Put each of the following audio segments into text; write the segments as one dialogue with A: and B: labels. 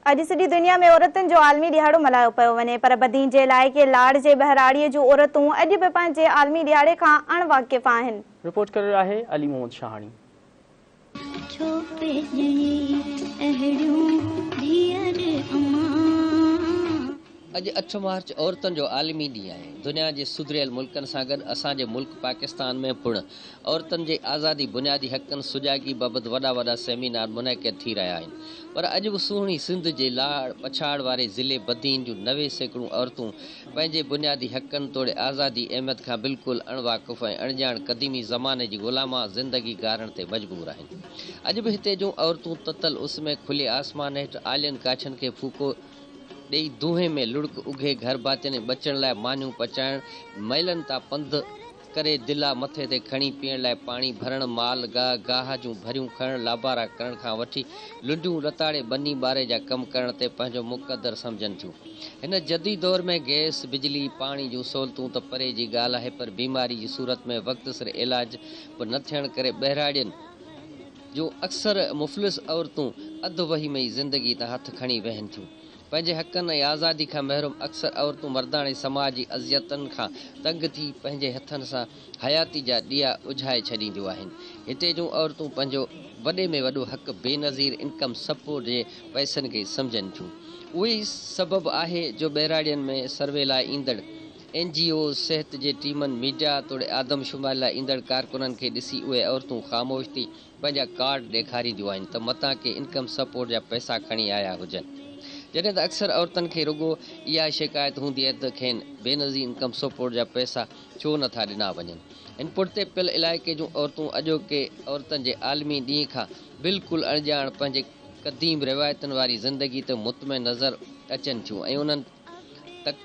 A: اڄ سڄي دنيا ۾ عورتن جو عالمي ڏهاڙو ملهايو پيو وڃي پر بدين جي علائقي لاڙ جي ٻهراڙيء جون عورتون اڄ به پنهنجي عالمي ڏهاڙي کان اڻ واقف آهن.
B: رپورٽ ڪري رهيو آهي علي محمد شاهاڻي.
C: ڇو پئي ڄڻي اهڙيون ڌيئر امان.
D: اڄ اٺ مارچ عورتن جو عالمي ڏينهن آهي. دنيا جي سڌريل ملڪن سان گڏ اسان جي ملڪ پاڪستان ۾ پڻ عورتن جي آزادي، بنيادي حقن، سجاڳي بابت وڏا وڏا سيمينار منعقد ٿي رهيا آهن پر اڄ به سهڻي سنڌ جي لاڙ پڇاڙ واري ضلعي بدين جون 90% عورتون پنهنجي بنيادي حقن توڙي آزادي اهميت کان بلڪل اڻ واقف ۽ اڻڄاڻ قديمي زماني جي غلامانه زندگي گهارڻ تي مجبور آهن. اڄ به هتي جون عورتون تتل اس ۾ کلي آسمان هيٺ آلين ڪاڇن کي ڦوڪو ڏيئي دونهين ۾ لڙڪ اگهي گهر ڀاتين ۽ ٻچن لاء مانيون پچائڻ، ميلن تان پنڌ ڪري دلا مٿي تي کڻي پيئڻ لاء پاڻي ڀرڻ، مال گاهه، گاهه جون ڀريون کڻڻ، لابارا ڪرڻ کان وٺي لنڊيون لتاڙي ٻني ٻاري جا ڪم ڪرڻ تي پنهنجو مقدر سمجهن ٿيون. هن جديد دور ۾ گئس، بجلي، پاڻي جون سهولتون ته پري جي ڳالهه آهي پر بيماري جي صورت ۾ وقت سر علاج به نه ٿيڻ ڪري ٻهراڙين جون اڪثر مفلس عورتون اڌ وهي ۾ ئي زندگي تان هٿ کڻي ويهن ٿيون. پنهنجي حقن ۽ آزادي کان محروم اڪثر عورتون مرداڻي سماج جي اذيتن کان تنگ ٿي پنهنجي هٿن سان حياتي جا ڏيئا اجهائي ڇڏينديون آهن. هتي جون عورتون پنهنجو وڏي ۾ وڏو حق بينظير انڪم سپورٽ جي پئسن کي سمجهن ٿيون. اهو ئي سبب آهي جو ٻهراڙين ۾ سروي لاء ايندڙ اين جي اوز، صحت جي ٽيمن، ميڊيا توڙي آدمشماري لاء ايندڙ ڪارڪنن کي ڏسي اهي عورتون خاموش ٿي پنهنجا ڪارڊ ڏيکارينديون آهن ته متان ڪي انڪم سپورٽ جا پئسا کڻي آيا هجن. جڏهن ته اڪثر عورتن کي رڳو اها شڪايت هوندي آهي ته کين بينظير انڪم سپورٽ جا پئسا ڇو نه ٿا ڏنا وڃن. هن پٺتي پيل علائقي جون عورتون اڄوڪي عورتن جي عالمي ڏينهن کان بلڪل اڻڄاڻ پنهنجي قديم روايتن واري زندگي تي مطمئن نظر اچن ٿيون ۽ انهن تڪ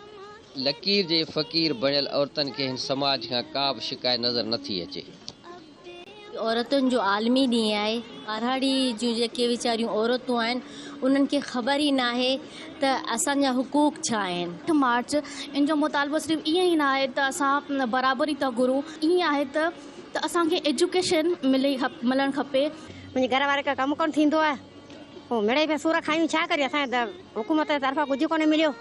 D: لڪير جي فقير بڻيل عورتن کي هن سماج کان ڪا به شڪايت نظر نه ٿي اچي.
E: عورتن جو عالمي ڏينهن آهي. ٻهراڙي جون جيڪي ويچاريون عورتون آهن انهن کي خبر ئي ناهي ته اسان جا حقوق ڇا آهن.
F: اٺ مارچ ان جو مطالبو صرف ائين ئي ناهي ته اسان برابري ٿا گهرون ائين آهي ته ته اسان کي ايجوڪيشن ملي ملڻ کپي.
G: منهنجي گهر واري کان ڪم ڪونه ٿيندو آهي پوء مڙئي پيا سور کايون ڇا ڪريون اسان کي ته حڪومت جي طرفان ڪجهه ڪونه مليو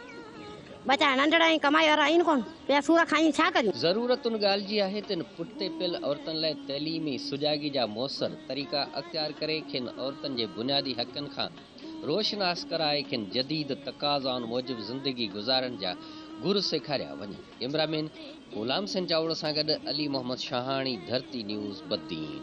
G: ٻچا ننڍڙا آهن ڪمائي وارا آهن ڪونه پيا سور کايون ڇا ڪريون.
D: ضرورت ان ڳالهه جي آهي ته ان پٺتي پيل عورتن لاء تعليمي سجاڳي جا موثر طريقا اختيار ڪري کين عورتن جي بنيادي حقن کان روشناس ڪرائي کين جديد تقاضائن موجب زندگي گذارڻ جا گر سيکاريا وڃن. ڪئميرا مين غلام حسين چاوڙو سان گڏ علي محمد شاهاڻي، ڌرتي نيوز، بدين.